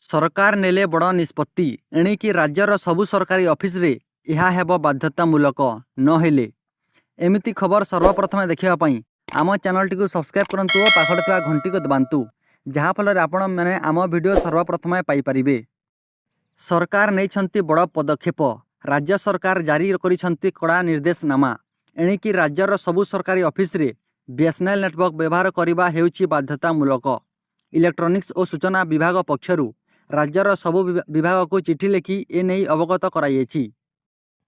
ସରକାର ନେଲେ ବଡ଼ ନିଷ୍ପତ୍ତି। ଏଣିକି ରାଜ୍ୟର ସବୁ ସରକାରୀ ଅଫିସରେ ଏହା ହେବ ବାଧ୍ୟତାମୂଳକ, ନହେଲେ। ଏମିତି ଖବର ସର୍ବପ୍ରଥମେ ଦେଖିବା ପାଇଁ ଆମ ଚ୍ୟାନେଲଟିକୁ ସବସ୍କ୍ରାଇବ୍ କରନ୍ତୁ ଓ ପାଖରେ ଥିବା ଘଣ୍ଟିକୁ ଦବାନ୍ତୁ, ଯାହାଫଳରେ ଆପଣମାନେ ଆମ ଭିଡ଼ିଓ ସର୍ବପ୍ରଥମେ ପାଇପାରିବେ। ସରକାର ନେଇଛନ୍ତି ବଡ଼ ପଦକ୍ଷେପ। ରାଜ୍ୟ ସରକାର ଜାରି କରିଛନ୍ତି କଡ଼ା ନିର୍ଦ୍ଦେଶନାମା। ଏଣିକି ରାଜ୍ୟର ସବୁ ସରକାରୀ ଅଫିସରେ ବିଏସ୍ଏନ୍ଏଲ୍ ନେଟୱାର୍କ ବ୍ୟବହାର କରିବା ହେଉଛି ବାଧ୍ୟତାମୂଳକ। ଇଲେକ୍ଟ୍ରୋନିକ୍ସ ଓ ସୂଚନା ବିଭାଗ ପକ୍ଷରୁ ରାଜ୍ୟର ସବୁ ବିଭାଗକୁ ଚିଠି ଲେଖି ଏନେଇ ଅବଗତ କରାଯାଇଛି।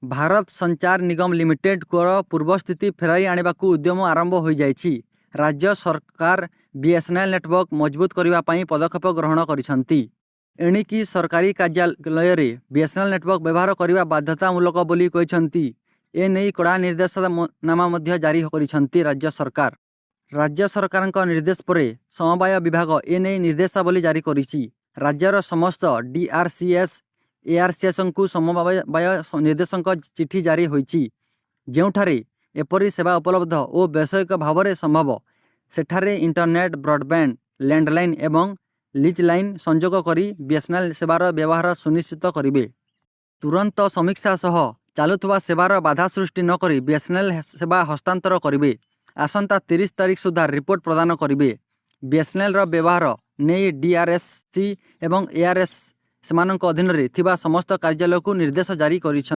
ଭାରତ ସଞ୍ଚାର ନିଗମ ଲିମିଟେଡ୍ର ପୂର୍ବ ସ୍ଥିତି ଫେରାଇ ଆଣିବାକୁ ଉଦ୍ୟମ ଆରମ୍ଭ ହୋଇଯାଇଛି। ରାଜ୍ୟ ସରକାର ବିଏସ୍ଏନ୍ଏଲ୍ ନେଟୱାର୍କ ମଜବୁତ କରିବା ପାଇଁ ପଦକ୍ଷେପ ଗ୍ରହଣ କରିଛନ୍ତି। ଏଣିକି ସରକାରୀ କାର୍ଯ୍ୟାଳୟରେ ବିଏସ୍ଏନ୍ଏଲ୍ ନେଟୱାର୍କ ବ୍ୟବହାର କରିବା ବାଧ୍ୟତାମୂଳକ ବୋଲି କହିଛନ୍ତି। ଏନେଇ କଡ଼ା ନିର୍ଦ୍ଦେଶନାମା ମଧ୍ୟ ଜାରି କରିଛନ୍ତି ରାଜ୍ୟ ସରକାର। ରାଜ୍ୟ ସରକାରଙ୍କ ନିର୍ଦ୍ଦେଶ ପରେ ସମବାୟ ବିଭାଗ ଏନେଇ ନିର୍ଦ୍ଦେଶାବଳୀ ଜାରି କରିଛି। ରାଜ୍ୟର ସମସ୍ତ ଡିଆର୍ସିଏସ୍, ଏଆର୍ସିଏସ୍ଙ୍କୁ ସମବାୟ ନିର୍ଦ୍ଦେଶକଙ୍କ ଚିଠି ଜାରି ହୋଇଛି। ଯେଉଁଠାରେ ଏପରି ସେବା ଉପଲବ୍ଧ ଓ ବୈଷୟିକ ଭାବରେ ସମ୍ଭବ, ସେଠାରେ ଇଣ୍ଟରନେଟ୍, ବ୍ରଡବ୍ୟାଣ୍ଡ, ଲ୍ୟାଣ୍ଡଲାଇନ୍ ଏବଂ ଲିଜ୍ ଲାଇନ୍ ସଂଯୋଗ କରି ବିଏସ୍ଏନ୍ଏଲ୍ ସେବାର ବ୍ୟବହାର ସୁନିଶ୍ଚିତ କରିବେ। ତୁରନ୍ତ ସମୀକ୍ଷା ସହ ଚାଲୁଥିବା ସେବାର ବାଧା ସୃଷ୍ଟି ନକରି ବିଏସ୍ଏନ୍ଏଲ୍ ସେବା ହସ୍ତାନ୍ତର କରିବେ। ଆସନ୍ତା 30 ତାରିଖ ସୁଦ୍ଧା ରିପୋର୍ଟ ପ୍ରଦାନ କରିବେ। ବିଏସ୍ଏନ୍ଏଲ୍ର ବ୍ୟବହାର ନେଇ ଡିଆର୍ସି ଏବଂ ଏଆର୍ସି ସେମାନଙ୍କ ଅଧୀନରେ ଥିବା ସମସ୍ତ କାର୍ଯ୍ୟାଳୟକୁ ନିର୍ଦ୍ଦେଶ ଜାରି କରିଛନ୍ତି।